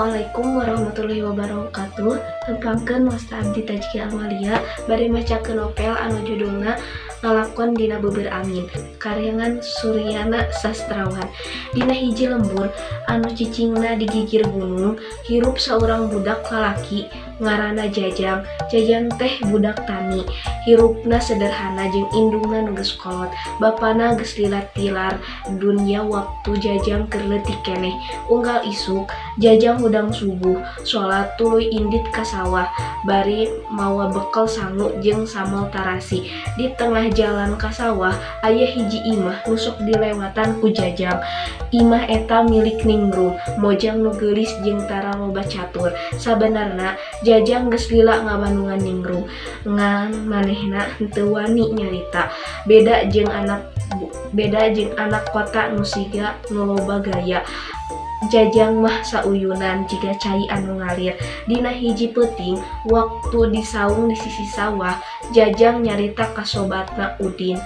Assalamualaikum warahmatullahi wabarakatuh. Tepangkeun, wasta abdi Tajki Amalia bade macakeun novel anu judulna Lalakon Dina Beubeureuh Angin karyangan Suryana Sastrawan. Dina hiji lembur anu cicingna di gigir gunung, hirup saurang budak lalaki ngaranna Jajang. Jajang teh budak tani, hirupna sederhana jeung indungna nu geus kolot. Bapana geus lila tilar dunya waktu Jajang keur leutik keneh. Unggal isuk Jajang hudang subuh, salat, tuluy indit ka sawah bari mawa bekel sangu jeung samel tarasi. Di tengah jalan ka sawah aya hiji imah nu sok dilewatan ku Jajang. Imah eta milik Ningrum, mojang nu geulis jeung tara loba catur. Sabenerna Jajang geus lila ngabandungan Ningrum, ngan manehna henteu wani nyarita. Beda jeung anak kota nu siga nu loba gaya, Jajang mah sauyunan jiga cai anu ngalir. Dina hiji peuting, waktu di saung di sisi sawah, Jajang nyarita ka sobatna, Udin,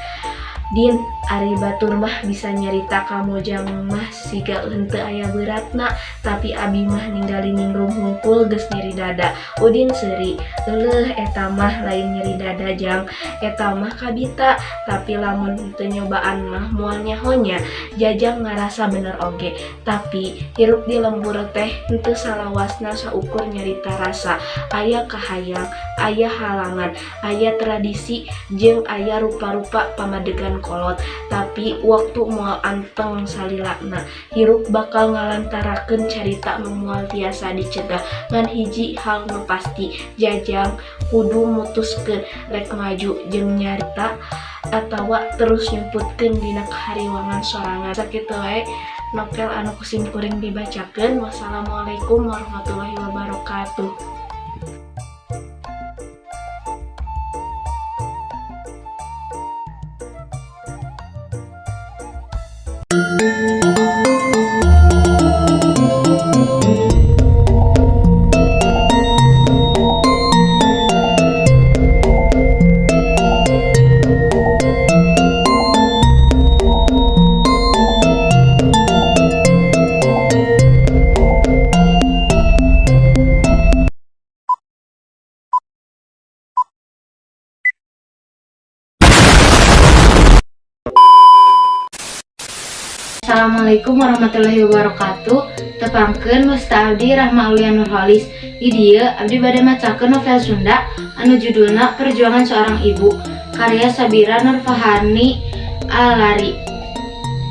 "Din, ari batur mah bisa nyarita ka mojang mah siga henteu aya beuratna, tapi abi mah ningali Ningrum hungkul geus nyeri dada." Udin seuri, "Euleuh, eta mah lain nyeri dada, Jang, eta mah kabita, tapi lamun teu nyobaan mah moal nyaho nya." Jajang ngarasa bener oge, tapi hirup di lembur teh henteu salawasna saukur nyarita rasa. Aya kahayang, aya halangan, aya tradisi, jeung aya rupa-rupa pamadegan kolot. Tapi waktu moal anteng salilana. Hirup bakal ngalantarakeun carita nu moal tiasa dicegah. Ngan hiji hal nu pasti, Jajang kudu mutuskeun rek maju jeung nyarita atawa terus nyumputkeun dina kahariwangan sorangan. Sakitu wae novel anu ku simkuring dibacakeun. Wassalamualaikum warahmatullahi wabarakatuh. Assalamualaikum warahmatullahi wabarakatuh. Tepangkeun, wasta abdi Rahma Aulia Nurholis. Di dieu abdi bade macakeun novel Sunda anu judulna Perjuangan Seorang Ibu karya Sabira Nurfahani Alari.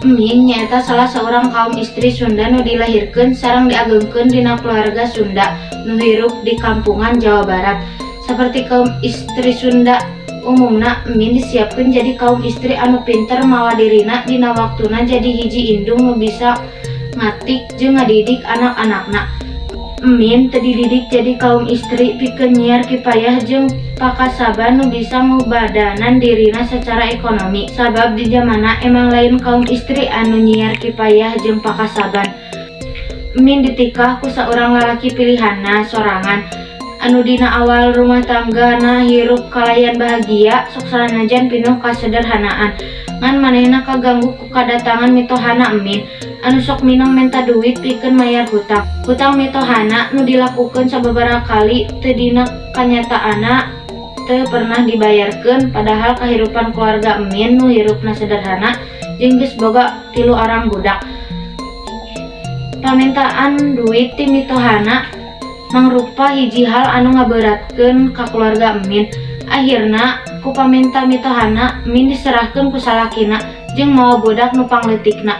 Emin nyaeta salah seorang kaum istri Sunda nu dilahirkeun sareng diagengkeun dina keluarga Sunda nu hirup di kampungan Jawa Barat. Seperti kaum istri Sunda umumna, Emin disiapkeun jadi kaum istri anu pinter mawa dirina dina waktuna jadi hiji indung nu bisa ngatik jeung ngadidik anak-anakna. Emin teu dididik jadi kaum istri pikeun nyiar kipayah jeung pakasaban nu bisa ngubadanan dirina secara ekonomi, sabab di jamanna emang lain kaum istri anu nyiar kipayah jeung pakasaban. Emin ditikah ku saurang lalaki pilihanna sorangan anu dina awal rumah tanggana hirup kalayan bahagia, sok sanajan pinuh kasederhanaan. Ngan manehna kaganggu ku kadatangan mitohana Emin anu sok mineng menta duit pikeun mayar hutang. Hutang mitohana nu dilakukeun sababaraha kali teu dina kanyataanna teu pernah dibayarkeun, padahal kahirupan keluarga Emin nu hirupna sederhana jeung geus boga tilu orang budak. Pamintaan duit ti mitohana mangrupa hiji hal anu ngaberatkeun ka keluarga Emin. Akhirna ku paminta mitohana, Emin diserahkeun ku salakina jeung mawa budak nu pangleutikna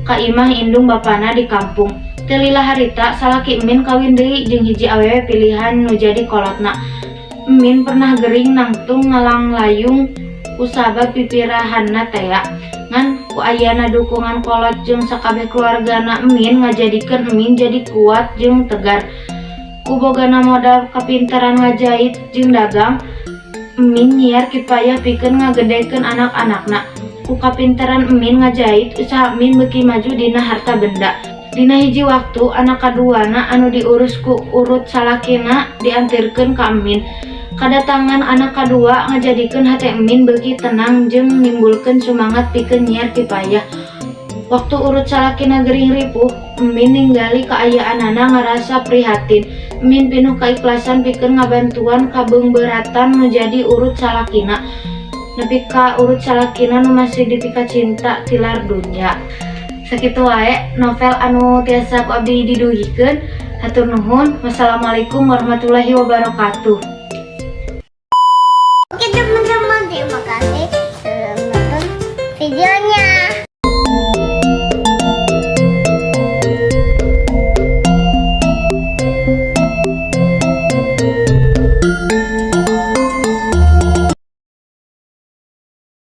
ka imah indung bapana di kampung. Teu lila harita salaki Emin kawin deui jeung hiji awewe pilihan nu jadi kolotna. Emin pernah gering nangtung ngalanglayung kusabab pipirahanna tea. Ngan ku ayana dukungan kolot jeung sakabeh keluargana Emin ngajadikeun Emin jadi kuat jeung tegar. Ku bogana modal kapinteran ngajait jeung dagang, Emin nyiar kipayah pikeun ngagedekeun anak-anakna. Ku kapinteran Emin ngajait, usaha Emin beuki maju dina harta benda. Dina hiji waktu, anak kaduana anu diurus ku urut salakina diantirkeun ka Emin. Kadatangan anak kadua ngajadikeun hate Emin beuki tenang jeung nimbulkeun sumangat pikeun nyiar kipayah. Waktu urut salakina gering ripuh, Emin ningali kaayaanana ngarasa prihatin. Emin pinuh kaikhlasan pikeun ngabantuan kabeungbeuratan nu jadi urut salakina. Nepi ka urut salakina nu masih dipikacinta tilar dunya. Sakitu wae novel anu tiasa ku abdi didugikeun. Hatur nuhun. Wassalamualaikum warahmatullahi wabarakatuh.